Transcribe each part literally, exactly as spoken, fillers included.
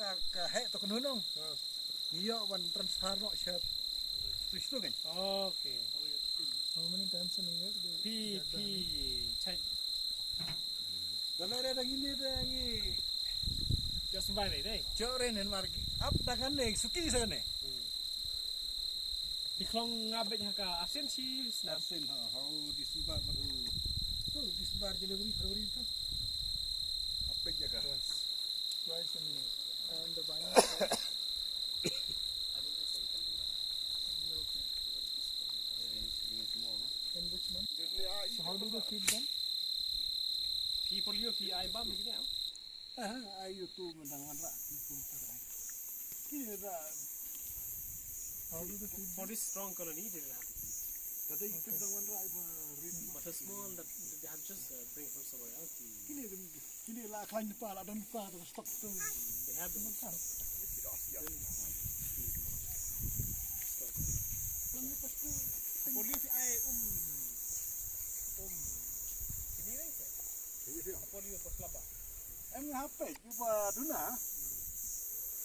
Ka heh to kynhun ong. Ngi ïoh ban transfer noh sha tu sha tu kan. Okay. How many times in a year they Phi, get the phi, money? Check. Da la re da ngi ne da ngi. Just by the day. Chok re nen mar ki. Ap da kan ne suki sa ne. Phi khlong nga beit ha ka arsien shi snem. Arsien ha, ha u December bad u. Tu December, January, February tu. Ap beit ïa ka. Twice. Twice in a year. And the binding. Okay. In which month? So how do they feed them? Phi polio phi ai bam ni kine. Ah, ai ïa tu mynta wanrah, tu mynta ai. Kine da. How do they feed them? For this strong colony, they will have to feed. Kata ïa tu mynta wanrah ai ba rin. But a small that they have just uh, bring from somewhere else. Kine da, kine la khlaiñ pa, la don pa, da stock tu. They have them. Stock. Stock. Polio phi ai um, um. Kine ni ke? Polio for slaba. Em hap peit, ïa ba duna.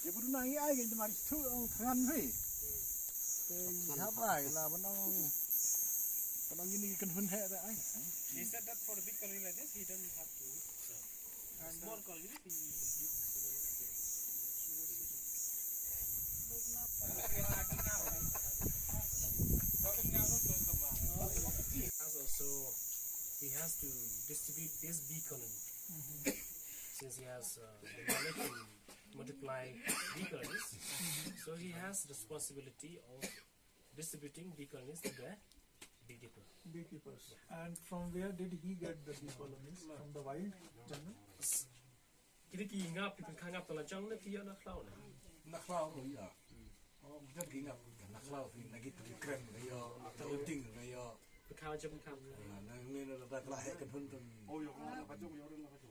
Ïa ba duna ngi ai kan jemari tu ong thngan hi. Te ngi hap ai la ban ong, ban ong ini kan hun he da ai. He said that for a big colony like this, he doesn't have to. And, uh, small colony, he gives to the As also, he has to distribute this bee colony. Since he has uh, the knowledge to multiply bee colonies, so he has responsibility of distributing bee colonies to the beekeeper. Beekeepers. And from where did he get the bee colonies? From the wild jungle? Kine ki ngap, ki pynkhang ngap tala jong ne phi ïoh na khlaw ne? Na khlaw ruh ïoh. Oh, jong ki ngap na khlaw phi na ki tu kren ïoh, ta uting ïoh. Pynkhang jong pynkhang. Na ne na da khlaw he kan hun tun.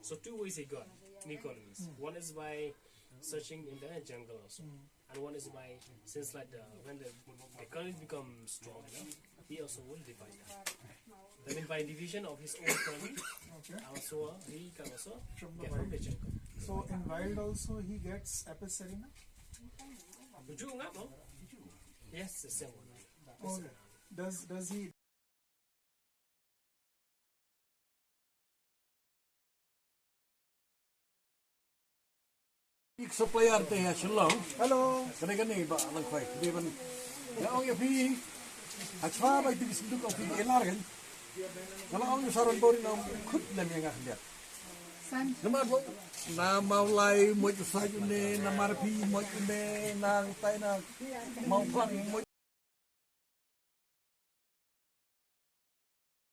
So two ways he got new colonies. One is by searching in the jungle also. And one is by, since like the, when the, the colonies become strong enough, he also will divide them. Then by division of his own colony, also uh, he can also get from the jungle. So in wild also he gets Apis cerana? Would you ngap, no? Yes, the same one. Okay. Does, does he Big supplier te ha Shillong. Hello. Kane kane ba lang khoi. Dei ban. Nga ong ïa phi. Ha chwa ba iti ki sanduk ong phi ki elar kan. Nga la ong ïa Saron Bori na khut lem ïa nga khyndiat. Namar ba na Mawlai moj u Said une, na Marphi moj une, na tai na Mawphlang moj